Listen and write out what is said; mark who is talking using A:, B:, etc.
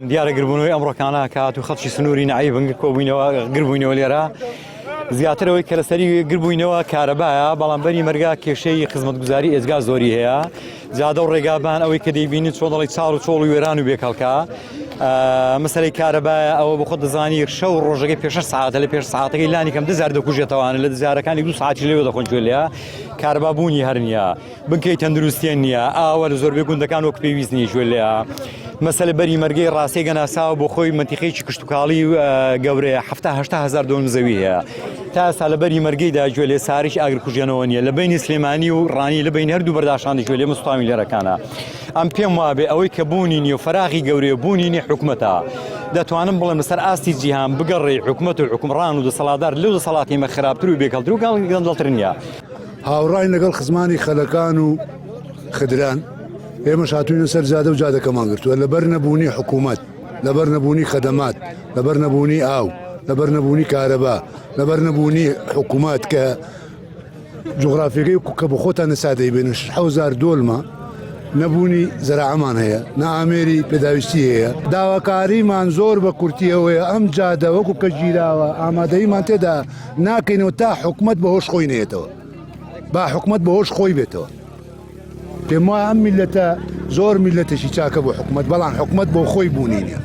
A: دیارە گربوونەوەی ئەمڕۆکانە کات و خەڵکی سنووری نەعیبن کۆبووینەوە گربووینەوە لێرە زیاتر ئەوەی کە لەسەری گربووینەوە کارەبایە بەڵام بەری مەرگا کێشەی خزمەتگوزاری ئێجگار زۆری هەیە جادە و ڕێگابان ئەوەی کە دەیبینی چۆن دەڵی چاڵ و چۆڵ و وێران و بێکەڵکە مەسەلەی کارەبایە ئەوە بۆ خۆت دەزانی شەو ڕۆژەکەی پێش سعاتە لە پێش سعاتەکەی لانی کەم دزار دەکوژێتەوانە لە دزارەکانی دوو سعاتی لەوێ دەخۆن گوێ لێ کارەبا بوونی هەر نییە بنکەی تەندروستیە نییە ئاوە لە زۆربەی گوندەکان وەک پێویست نییە گوێ لێ مەسەلە بەری مەرگەی ڕاستەی گەناساوە بۆ خۆی مەنتیقەیەکی کشتوکاڵی گەورەیە 70 هزار دۆنم زەوی هەیە تا ئێستا لە بەری مەرگەیدا گوێ لێ ساریش ئاگرکوژێنەوە نییە لە بینی سلێمانی و ڕانی لە بین هەردوو بەرداشانی گوێ لێ مستاوی لێرەکانە ئەم پێم وابێ ئەوەی کە بوونی نیە و فەراغی گەورەیە بوونی نیە حکومەتە. دەتوانم بڵێم لەسەر ئاستی جیهان بگەڕێی حکومەت و حوکمڕان و دەسەڵاتدار لەو دەسەڵاتی ئێمە خراپتر و بێکەڵتر و گەندەڵتر نییە.
B: هاوڕاین لەگەڵ خزمانی خەلەکان و خدران، ئێمەش هاتووینە سەر جادە و جادەکەمان گرتووە لەبەر نەبوونی حکوومەت، لەبەر نەبوونی خەدەمات، لەبەر نەبوونی ئاو، لەبەر نەبوونی کارەبا، لەبەر نەبوونی حکوومەت کە جوغرافیەکەی کە بە خۆتان ئێستا دەیبینن 6000 دۆلمە نەبوونی زەراعەمان هەیە نە ئامێری پێداویستی هەیە داواکاریمان زۆر بە کورتی ئەوەیە ئەم جادە وەکو کە گیراوە ئامادەییمان تێدا ناکەینەوە تا حکومەت بە هۆش خۆی نێتەوە با حکومەت بە هۆش خۆی بێتەوە پێم وایە ئەم میلەتە زۆر میلەتێکی چاکە بۆ حکومەت بەڵام حکومەت بۆ خۆی بوونی نییە.